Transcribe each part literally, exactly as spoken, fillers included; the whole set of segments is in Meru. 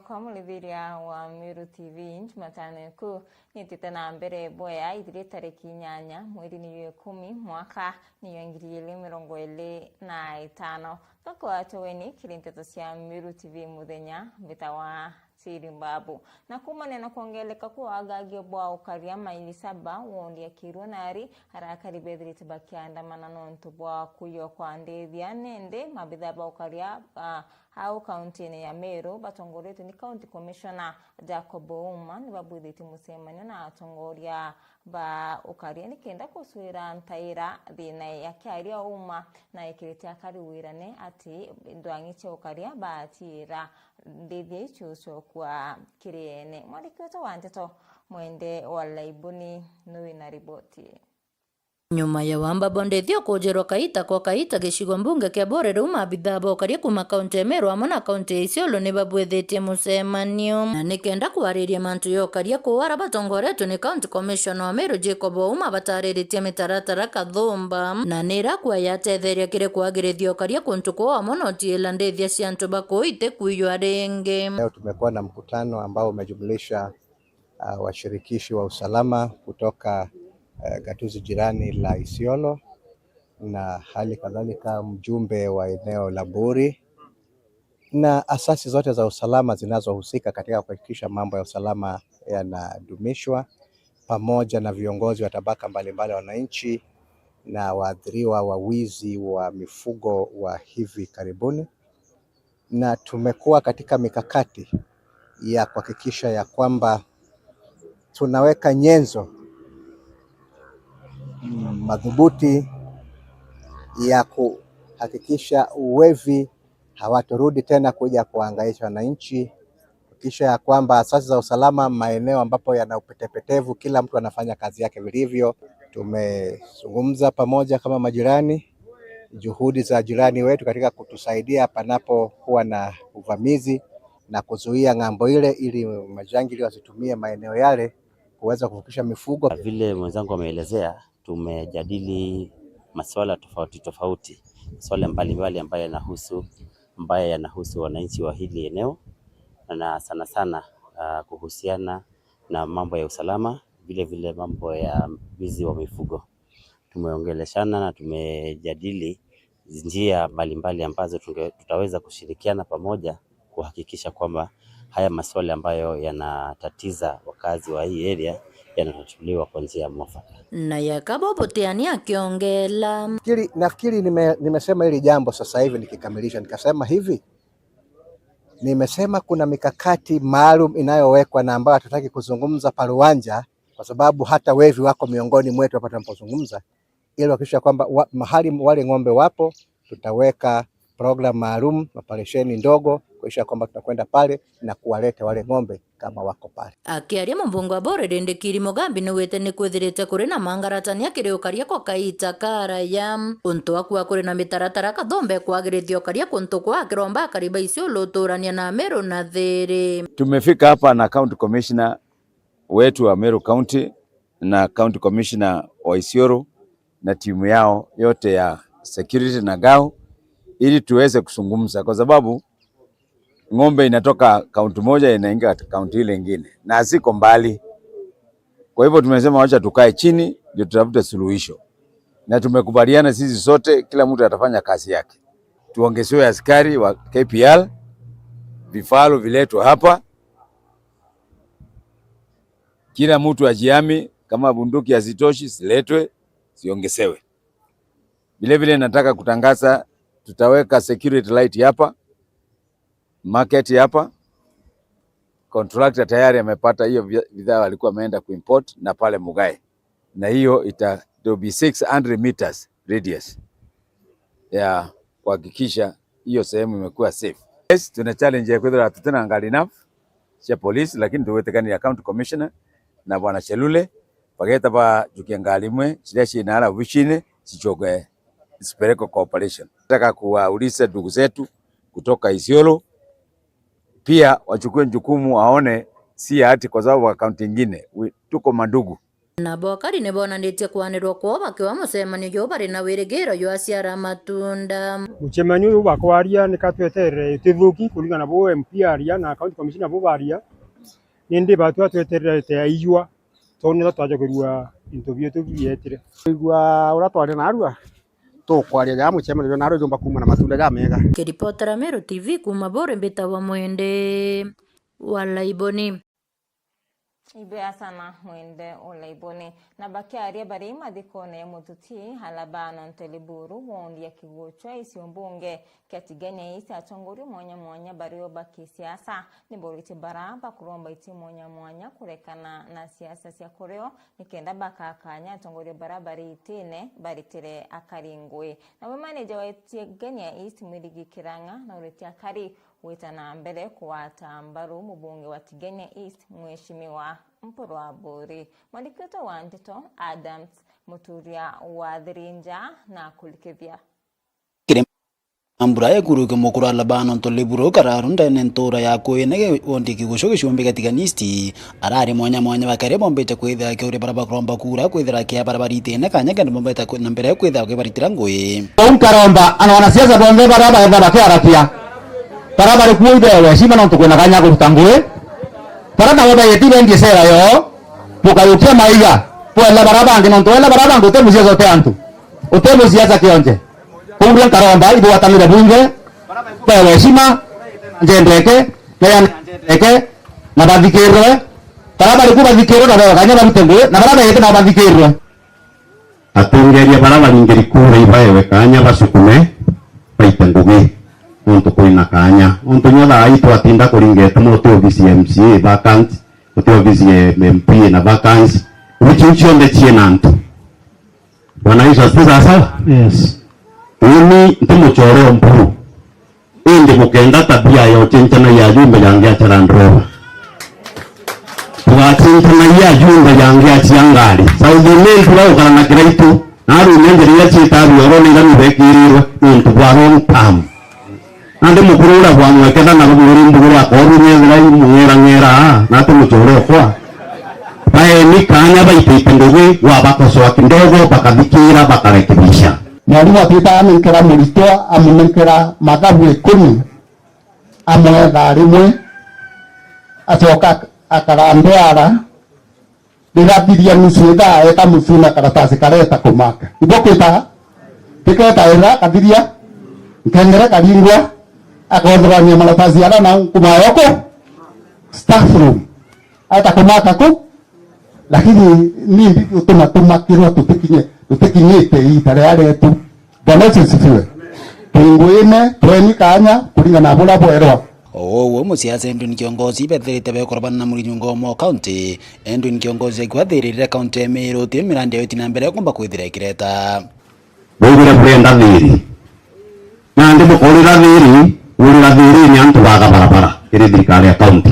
Kwa murithiria wa Meru T V, Jumatano iku nitite na mbere bwea ithiri tariki inyanya mweri ni jwa ikumi mwaka ni jwa ngiri igiri mirongo iri na itano. Gakwatwe weni kiri nteto cia Meru T V muthenya mbitawa Siri Mbabu. Na kuumania na kwongeleka kwa wagagia bwa ukaria maili saba wondi ya Kiruo nari arakari bethirite bakiandamana nontu bwa kuiywa kwa ndithia, nindi mabithaa ba ukaria, ah, au kaunti-ini ya Meru batongoretwe ni County Commissioner Jacob Ouma nibabwithitie mucemanio na atongoria ba ukaria nikenda kucwira ntaira thina ya kiaria Ouma na ekirite akari wirane ati ndwang'i cia ukaria baatiira ndithia icio ucokua kiri ene. Mwandiki wetu wa nteto Mwende wa Laibuni niwe na riboti. Nyuma ya wamba bwa ndithia kuujiirwa kaita kwa kaita gicigo mbunge kia Buuri, riu maabithaa ba ukaria kuuma kaunti ya Meru amwe na kaunti ya Isiolo nibabwithitie mucemanio na nikenda kwariria mantu ya ukaria kuu aria batongoretwe ni County Commissioner wa Meru Jacob Ouma batariritie mitaratara kathumba na ni irakua yatetheria kiri kwagirithia ukaria kuntu kuu amwe na utiila ndithia cia antu ba kuu itikuiywa ringi. Leo tumekuwa na mkutano ambao umejumlisha, ah, washirikishi wa usalama kutoka, eh, gatuzi jirani la Isiolo na hali kadhalika mjumbe wa eneo la Buuri na asasi zote za usalama zinazohusika katika kuhakikisha mambo ya usalama yanadumishwa, pamoja na viongozi wa tabaka mbalimbali ya wananchi na waathiriwa wa wizi wa mifugo wa hivi karibuni. Na tumekuwa katika mikakati ya kuhakikisha ya kwamba tunaweka nyenzo, mm, madhubuti ya kuhakikisha wevi hawatorudi tena kuja kuhangaisha wananchi, kuhakikisha ya kwamba asasi za usalama maeneo ambapo yana upetepetevu, kila mtu anafanya kazi yake vilivyo. Tumezungumza pamoja kama majirani, juhudi za jirani wetu katika kutusaidia panapokuwa na uvamizi na kuzuia ng'ambo ile, ili majangili wasitumie maeneo yale kuweza kuvukisha mifugo. Vile mwenzangu ameelezea, tumejadili masuala tofauti tofauti, masuala mbalimbali ambayo yanahusu, ambayo yanahusu wananchi wa hili eneo, na sana sana, ah, kuhusiana na mambo ya usalama, vile vile mambo ya wizi wa mifugo. Tumeongeleshana na tumejadili njia mbalimbali ambazo tunge-, tutaweza kushirikiana pamoja kuhakikisha kwamba haya maswala ambayo yanatatiza wakazi wa hii area yanatatuliwa kwa njia mwafaka. Na yakabo Butiani akiongela. Nafikiri, nafikiri nime-, nimesema hili jambo sasa hivi nikikamilisha, nikasema hivi, nimesema kuna mikakati maalum inayowekwa na ambayo hatutaki kuzungumza pa uwanja, kwa sababu hata wevi wako miongoni mwetu hapa tunapozungumza, ili kuhakikisha kwamba wa-, mahali wale ng'ombe wapo, tutaweka program maalum, operesheni ndogo, kuhakikisha kwamba tunakwenda pale na kuwaleta wale ng'ombe kama wako pale. Akiaria mubunge wa Buuri Rindikiri Mugambi niwite nikwithirite kuri na mangaratania kiri ukaria kwa kaita karaya. Untu wa kuuga kuri na mitaratara kathumbe kwagirithia ukaria kuntu kwa akiromba akari ba Isiolo uturania na Meru na thiri. Tumefika hapa na County Commissioner wetu wa Meru County na County Commissioner wa Isiolo na timu yao yote ya security na ngao, ili tuweze kuzungumza, kwa sababu ng'ombe inatoka kaunti moja inaingia katika kaunti ile ingine na ziko mbali. Kwa hivyo tumesema wacha tukae chini ndio tutafute suluhisho, na tumekubaliana sisi sote, kila mtu atafanya kazi yake, tuongezewe askari wa K P L, vifaru viletwe hapa, kila mtu ajihami, kama bunduki hazitoshi ziletwe, ziongezewe. Vile vile nataka kutangaza, tutaweka security light hapa, market hapa. Contractor tayari amepata hiyo bi-, bidhaa walikuwa wameenda kuimport na pale Mugae. Na hiyo ita, there will be six hundred meters radius ya kuhakikisha hiyo sehemu imekuwa safe. Yes, tuna challenge ya kwithira tutina ngari enough cia police, lakini tugwitikania na county commissioner na bwana Chelule, bageta bajukia ngari imwe ciria ciina ara obicine, cicoke zipelekwe kwa operation. Nataka kuwauliza ndugu zetu kutoka Isiolo pia wachukue jukumu, waone si ati kwa sababu wa kaunti ingine, we-, tuko mandugu. Nabo akari ni bonanitie kwanirwa kwoo bakiwa mucemanio juu bari na wirigiro jwa ciara matunda. Mucemanio uyu bakwaria ni ka tweterere itithuki kuringana na buu M P aria na County Commissioner buu baria, nindi batwa twetererete aijua, tondu nitho twajagirua into bietu bietire. Igua uria twari narua, tukwaria ja mucemanio jwa narua jumba kuuma na matunda jamega. Kiripotera Meru T V kuuma Buuri, mbitagwa Mwende wa Laiboni. Ibea sana Mwende Olaiboni. Na bakiaria bari mathikone ya mututi Alabano Nteliburu wondi ya kiguo chwa isio mbunge kia Tigania East, atongoria mwanya mwanya bario ba kisiasa ni boritie bara bakuromba iti mwanya mwanya kurekana na siasa cia kurio, nikenda bakakanya atongoria bara bari itine baritire akari ngui. Nawe maneja wa Tigania East Mwirigi Kirang'a nauritie akari gwita na mbere kugwata mbaru mubunge wa Tigania East, Mheshimiwa Mpuru Aburi. Mwandiki wetu wa nteto Adams Muturia wa Thirinja na kurikithia. Kiri mbura ekuruke mukuru Alabano Ntuliburu kararu ndene ntura ya Kuinege wondi kigucu gicumbi gia Tigania East, arari mwanya mwanya bakari bombite kwithira kiuri bara bakuromba kura kwithira kia bara baritine kanya kenda bombite kwi-, na mbere kwithira kibaritira ngui. Kou nkaromba ana wanasiasa bonthe bara baetha bakiaratia, bara bari kuo ibewe heshima nontu kwina kanya kuruta ngui, bara nabo baiti bendie sera yoo, bukayukia maiga, bwela bara bangi nontu wela bara bangi uti musiasa uti antu, uti musiasa kionje. Kou ndio nkaromba ibwatanire bunge, bewe heshima, njendeke, na ya njendeke, na bathikirwe, bara bari ku bathikirwe na bewe kanya barute ngui, na bara baiti nabo bathikirwe. Atongeria bara baringiri kura ibaewe kanya bacukume, baite ngugi, nontu kwina kanya. Nontu inya thaa ii twatinda kuringete mo uti ofisi ya M C A vacant, uti ofisi ya M P na vacant, uti cionthe ciina antu. Bwana Yesu asifiwe sawa sawa. Yes. Uni nti muchore o Mpuru. Indi mukenda tabia ya ucenjanagia ajumbe jangi acha Land Rover. Tugacenjanagia ajumbe jangi acia ngari. South Imenti baukara na Kiraitu. Na arume njira iria ciita biorone ira nibekirirwe nontu bwa wrong term. Nandi mukuru uria bwamweketha na bamwiri mbuguru akorume ethira imung'erang'era, na ati muchore okwa. Baeni kanya baitite ngugi, wabakosoa kidogo, bakathikira, bakarekebisha. Mwarimu atwita anenkera muritwa, amunenkera mathabu ikumi, amwetha rimwe, acoka akarambea ara, rirathiria nusu ithaa, eka mucuna karatasi kareta kumaka. Ibo kwita, tiketa ira kathiria, nkengere karingwa, akothorania maratasi ara na nkuma yoko, staff room. Aeta kumaka ku, lakini ni mbi utuma tumakirwa tutikinye, tutikinyite iita ria rietu. Bwana Yesu asifiwe. Tungwine, tweni kanya kuringana na buria bwerwa. O uguo, musiasa Edwin Kiongozi bethirite bekorobana na Murungi Ngomo County. Edwin Kiongozi akiwa athirire County ya Meru, uti mirandi ya witi na mbere kumba kwithira ikireta. Bwigwire burenda thiri. Nandi bukourira thiri, urira thirini antu baga barabara, iri thirikari ya county.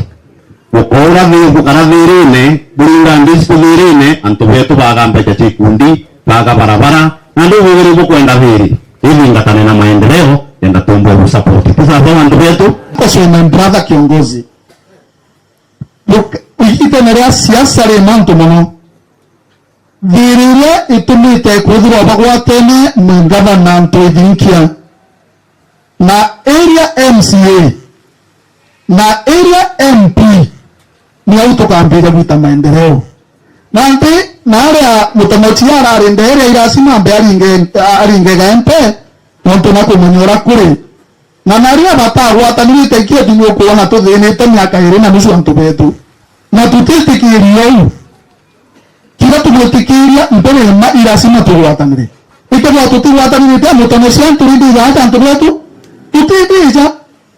Bukoura thi-, bukara thirine, buringa ndisku thirine, antu betu baga mbeca cia ikundi, baga barabara, nandi bwigwire bukwenda thiri. Ithingatane na maendeleo, yenda tumbwe bu support. Ti sawa sawa antu betu? Kwa sio my brother kiongozi. Look, igitene ria siasa ri mantu mono. Thiri iria itumite kwithirwa bagwatene na ngavana Ntwithinkia na area M C A na area M P, ni au tukambira gwita maendeleo. Nandi na aria mutongoria arari ndeere iracima ambe aringe, aringe gaempe, nontu na kumenya uria kuri. Na naria batagwatanirite kietu ni ukuona tuthinite miaka iri na nusu antu betu. Na tutitikiria uu. Kiria tugwitikiria mbere ma iracima tugwatanire. Ikethirwa tutigwatanirite, mutongoria antu rindi ija aja antu betu? Tutindija.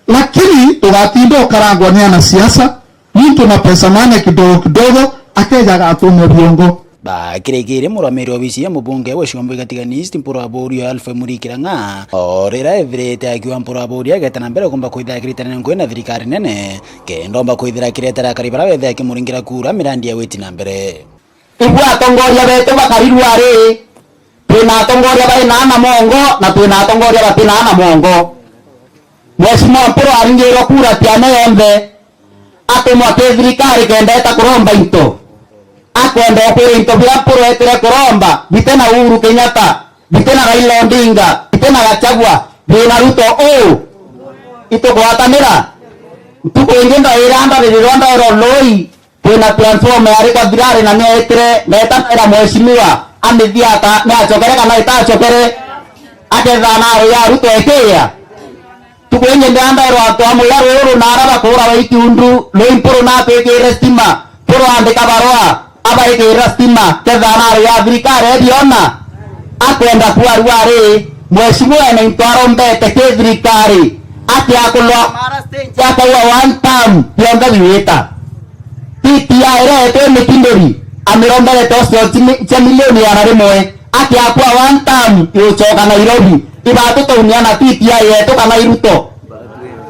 Lakini tugatinda ukarangwa ni anasiasa, muntu na pesa nane kidogo kidogo, akeja agatuma biongo. Bakirikiri murumiri wa obisi ya mubunge wa Ciombo Igatigani East, Mpuru Aburi Alpha Murikirang'a, o rira ethirite akiuga Mpuru Aburi ageta na mbere kumba kwithira akiritana nkui na thirikari nene, kenda omba kwithira akiretera akari bara bethe akimuringira kura mirandi ya witi na mbere. Ibua atongoria betu bakarirua ri, twina atongoria baina na mongo na twina atongoria batina na mongo. Mheshimiwa Mpuru aringirwe kura tiane yonthe, atumwa ki thirikari kenda eta kuromba into. Akwenda ukwira into biria Mpuru etire kuromba, bite na Uhuru Kenyatta, bite na Raila Odinga, bite na Gachagua, bina Ruto uu. Itugwatanira. Ntuku ingi ndaira ndaririrwa ndairwa Loi, kwina transformer yari kwa thirari na nietire, ndeta ndaira mheshimiwa, amithiata, niacokere kana itacokere? Aketha na aru ya Ruto ekiria. Ntuku ingi ndenda irwa antu a muya ruru na ara bakuura wa Ikiundu, Loi Mpuru natwikire stima, Mpuru andika barua, abaikira stima, ketha na aru ya thirikari eriona. Akwenda kuarua ri, mheshimiwa ena into arombete ki thirikari, ati akulwa Mara stage akaua one term, bionthe biwita. T T I iretwe Mikinduri, amiromberete osio cia milioni igana rimwe, ati akua one term, iucoka Nairobi, ibatutumia na T T I yetu kana iruto?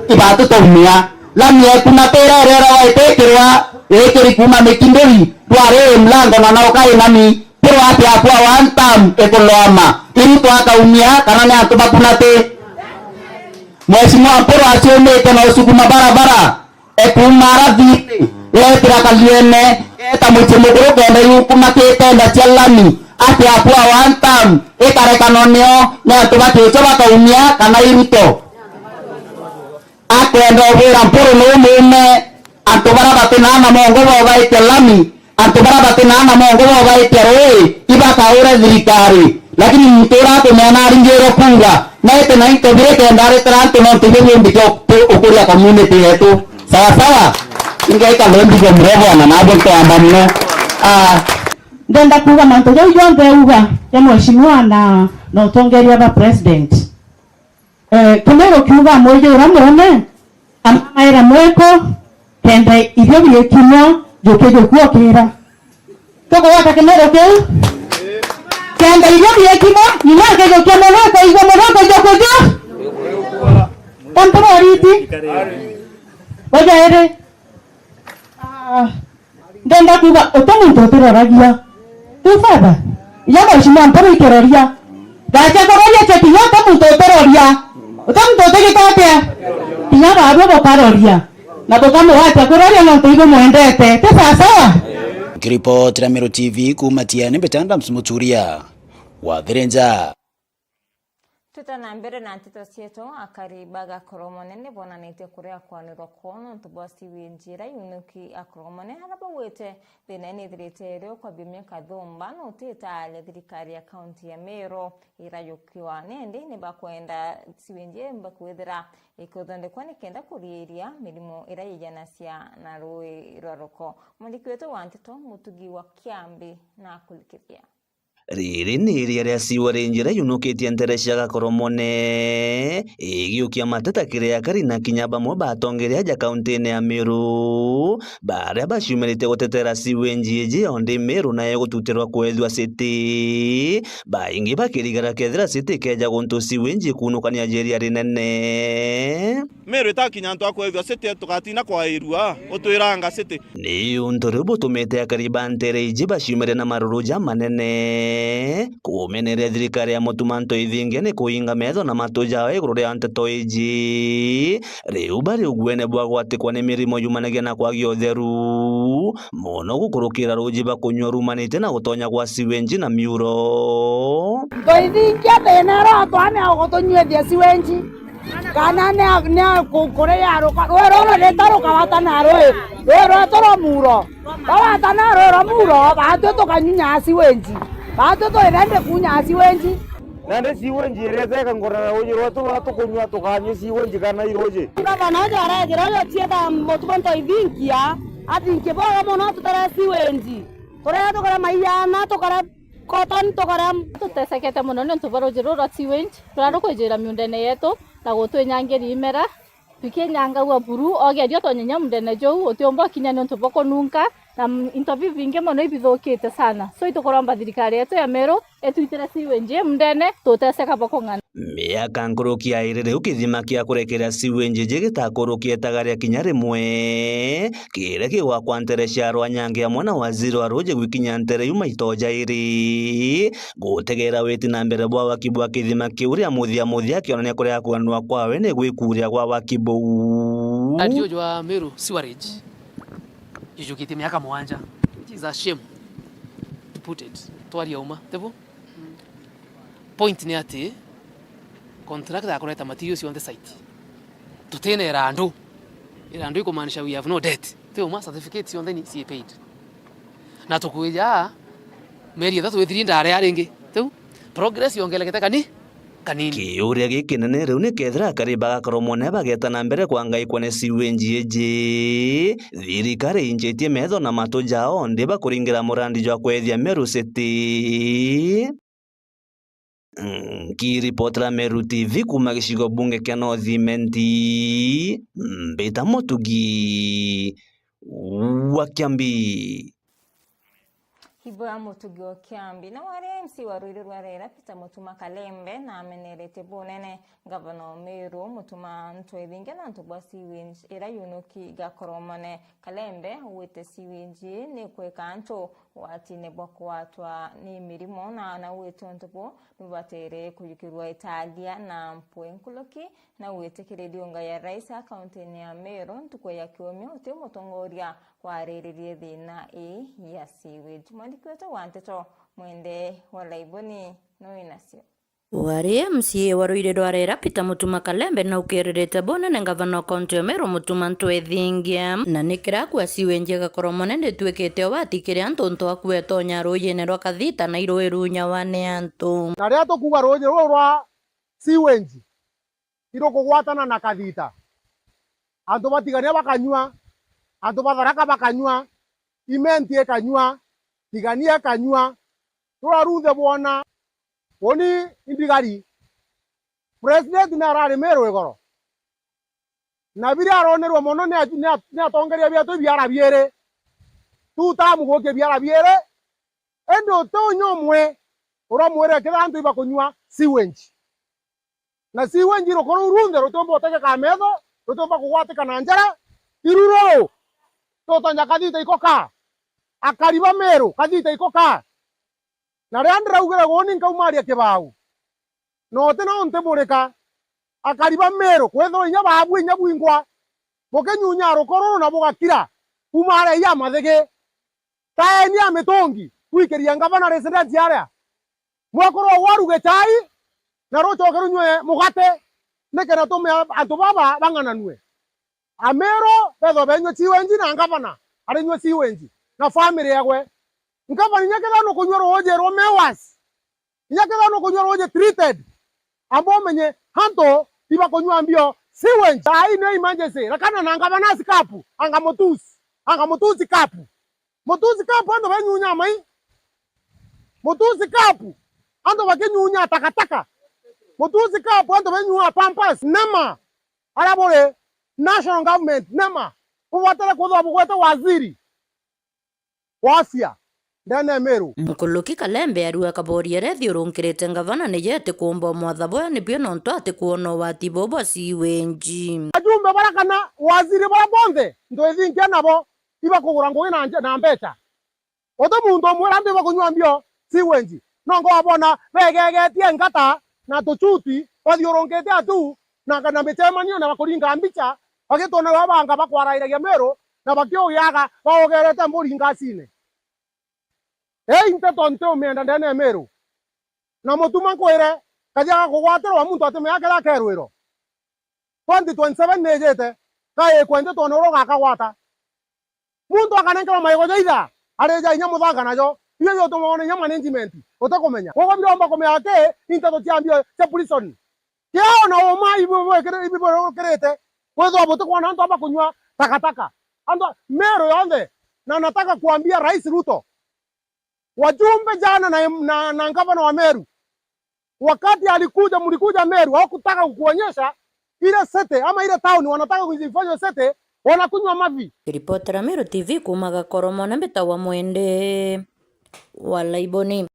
Ibatutumia. Lami eku na tira irera waitikirwa, ikiri kuma Mikinduri, rwari mlango na nauka inami, Mpuru ati akua one term ikulwama, iruto akaumia, kana ni antu bakunati? Mheshimiwa Mpuru aciumite na ucukuma barabara, ekuuma arathini, yeetira Kaliene, yeeta mucii mukuru kenda yukumakite nda cia lami, ati akua one term, ikarekano nio, ni antu ba Kiocho bakaumia kana iruto? Akwenda ubwira Mpuru nuu muume, antu baria batinaa na mongo bobaitia lami, antu baria batinaa na mongo bobaitia rui, ibakaure thirikari. Lakini muntu uria akumea naringirwe kuuga, naite na into biri kenda aretera antu nontu ibio biumbite ukuria community yetu. Sawa sawa? Ingaika thembi kwa mrebo na nabo nkwamba mno. Ah, ndenda kuuga mantu jau jonthe auga ya mheshimiwa na, na utongeria ba president. Eh, Kimiru kiuga mwiji uria murume, amamaira mweko, kenda irio biikimwa, njuki jukuokira. Tukugwata Kimiru kiu? Kenda irio biikimwa, nyina akijukia mugongo, igua mugongo jukuju. Kampuni oriti. Wajairi. Ah, ndenda kuuga, uti muntu utiroragia. Tu baba, inya mheshimiwa Mpuru ikiroria. Gacha kuroria cheki, inya uti muntu utiroria. Uti muntu utigita atia? Kinya baabwe bukaroria. Na bukamugwatia kuroria nontu ibumwendete. Ti sawa sawa? Nkiripotera Meru T V kuuma Tiani, mbita Adams Muturia wa Thirinja. Twita na mbere na nteto cietu, akari ba Gakoromone ni bonanitie kuria kwanirwa kwao nontu bwa sewage ira yunuki Gakoromone, aria baugite thina ni ithirite iri o kwambia miaka thumba, no utitaria thirikari ya kaunti ya Meru irajukiwa. Nindi ni bakwenda sewage imba kwithira ikithondekwa nikenda kuriiria mirimo iria yijanacia na rui rwa ruko. Mwandiki wetu wa nteto, Mutugi wa Kiambi, na akurikithia. Riri ni iria ria sewerage riria yunukitie ntere cia Gakoromone, igiukia mateta kiri akari na kinya bamwe ba atongeria aja kauntine ya Meru, baria baciumirite gutetera sewage iji yonthe Meru nayo gututirwa kwethua city. Baingi bakirigara kethira city ikeja guntu sewage ikunukania jeria rinene. Meru itakinya antu a kwethua city, tugatina kwairua, utwiranga city. Ni untu riu butumite akari ba ntere iji baciumire na maruru jamanene kumeneria thirikari ya Mutuma Ntoithingia ni kuinga metho na matu jao iguru ria nteto iji. Riu bari uguene bwa gwatikwa ni mirimo yumanagia na kwagia utheru, mono gukurukira ruuji bakunyua rumanite na gutonya gwa sewage na miuro. Ntoithingia thina iria atwane agutunyuithia sewage. Kana ni a-, ni a ku-, kuria yaruka, rui ruru rita rukawatana rui, rui rwetu rwa muuro. Rwawatana rui rwa muuro, baatwi tukanyunya sewage. Baatwi turi ready kunya sewage. Nandi sewage iria itheka ngorana ruuji rwetu ruria tukunyua, tukanyua sewage kana i ruuji. Gavana uju arethira uyu cietha Mutuma Ntoithingia, athinkie bwega mono tutere sewage. Turia tukare maiana, tukare Kotoni tukara. Tutesekete mono niuntu bwa ruuji ruu rwa sewage ruria rukwijira miundene yetu na gutwinyangiria imera, tukinyangagua buru, ogeria utonyenya muundene juu, utiumba ukinya niuntu bwa kununka, na m-, into bibingi mono ibithukite sana. So itukuromba thirikari yetu ya Meru itwitire sewage ii muundene, tuteseka bwa kung'ana. Miaka nkuruki ya iri riu kithima kia kurekeria sewage iji gitakurukia itaga ria kinya rimwe, kiria kigwakwa ntere cia Rwanyange amwe na waziri wa ruuji gwikinya ntere iu maito jairi. Gutegera witi na mbere bwa waki bwa kithima kiu ria muthia muthia kionania kuria kwenwa kwawe ni gwikuria gwa waki buu. Mradi uyu jwa Meru sewerage jujukitie miaka mugwanja, which is a shame. put it, twaria uma, tibu? Point ni ati, contractor akureta materials cionthe site. Tutina irandu. Irandu ikumaanisha we have no debt. Ti uma, certificate cionthe ni ci paid. Na tukwija, mieri ithatu ithiri ndare ya ringi. Tiu? Progress yongerekete kani? Kanini. Kiuria gikinene riu ni kethira akari bagakorwo mone bageta na mbere kwangaikwa ni sewage iji. Thirikari injitie metho na matu jao ndi bakuringira murandi jwa kwethia Meru City. Nkiripotera Meru T V kuuma gicigo bunge kia North Imenti, Mbita Mutugi wa Kiambi. Ibwa Mutugi wa Kiambi. Na wari M C wa rwiri rwa Rera, Peter Mutuma Kalembe, na amenerete bunene ngavana wa Meru, Mutuma Ntwethingia, na antu bwa sewage ira yunuki gakoromone. Kalembe augite sewage ni kweka antu watine bwa kwatwa ni mirimo, na naugite untu buu nubatere kujukirwa itagia na mpwi nkuruki. Na witikiriria unga ya rais a kaunti-ini ya Meru ntuku ya kiumia uti mutongoria wariririe thina ii ya sewage. Mwandiki wetu wa nteto Mwende wa Laiboni no inacio. Wari M C A wa rwiri rwa Rera, Peter Mutuma Kalembe, naukiririte bunene ngavana wa kaunti ya Meru, Mutuma Ntwethingia, na ni kira akua sewage igakoromone nditwikite ugwati kiri antu untu akua itonya ruujine rwa Kathita na iruuji ruunyawa ni antu. Na riria tukuuga ruuji ruu rwa sewage, irukugwatana na Kathita, antu ba Tigania bakanyua, antu ba Tharaka bakanyua, Imenti ikanyua, Tigania ikanyua, ruria runthe bwona. Uni indigari, president ni arari Meru igoro, na biria aronerwa mono ni a-, ni a-, ni atongeria bietu ibiara biiri, two term gukia ibiara biiri, indi uti unya umwe uramwirire kethira antu ibakunyua sewage. Na sewage rukuru ruu runthe rutiumba utegeka metho, rutiumba kugwatika na njara, iru ruu tutonya Kathita iko kaa, akari ba Meru Kathita iko kaa. Na riria ndiraugire guni nkaumaria kibau, na uti na untimurika, akari ba Meru, kwithirwa inya baabu inya bwingwa, bukinyunya rukuru na bugakira kuuma aria ya mathigi. Taeni ya mitungi gwikiria ngavana residence aria. Mwakorwa waruge chai na rucoke runywe mugate, nikenda tume antu baba bang'ananue. Ameru bethwa benywe sewage na ngavana arinywe sewage na family yagwe. Ngavana inya kethira nukunywa ruuji rwa Mewas, inya kethira nukunywa ruuji treated, amba umenye antu ibakunywa mbio sewage. Ai ni emergency, rakana na ngavana sikapu, anga mutusi, anga mutusi kapu. Mutusi kapu antu benyunya mai. Mutusi kapu antu bakinyunya takataka. Mutusi kapu antu benyunya pampers. Nema, aria buri national government, nema, bubatire kwithirwa bugwete waziri wa afya ndene ya Meru. Nkuruki Kalembe arua kaboria iria ithiurunkirite ngavana ni yeti kuumba umwatha boya nibio nontu atikwona ugwati buu bwa sewage. Ajumbe bara kana waziri bara bonthe ntwithingia nabo ibakugura ngugi na nje-, na mbeca. Uti muntu umwe uria ndibakunywa mbio sewage. Nongo wabona begegetie ngata na tuchuti bathiurunkite atu na, na micemanio na bakuringa mbicha, bagitwona babanga bakwarairagia Meru na bakiugiaga baogerete mburi ngacine. Ii nteto ntiumienda ndene ya Meru. Na Mutuma nkwire, kathia gakugwatirwa muntu atimenya kiria kerwiro. Twenty twenty-seven ni ijite, kaikwe nteto ni uria ugakagwata. Muntu akanenkerwa maigo ja itha, arija inya muthanga najo. Iyo yotuma wone inya management, utikumenya. Koguo biromba kumenya ati, i nteto cia mbio cia prison. Kiao na uma ibu-, ibu-, ibu-, ibukirite, kwithirwa butikwona antu aba kunywa takataka. Antu a-, Meru yonthe, na nataka kuambia Rais Ruto, wajumbe jana na, na, na gavana wa Meru, wakati alikuja, mlikuja Meru, hawakutaka kukuonyesha ile city ama ile town wanataka kuifanya city, wanakunywa mavi. Ripotera Meru T V kuuma Gakoromone mbitagwa Mwende wa Laiboni.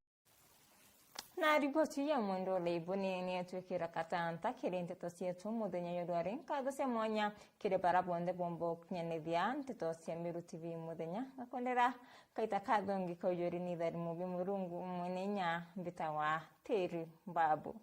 Na riboti ya Mwende wa Laiboni ni yatuikira katanta kiri nteto cietu muthenya jwa rwari. Nkatho cia mwanya kiri bara bonthe bomba gukinyanithia nteto cia Meru T V muthenya. Ngakwendera kaita kathongi kaujuri ni Ithari Mubi Murungu mwene inya mbitagwa Teri Mbabu.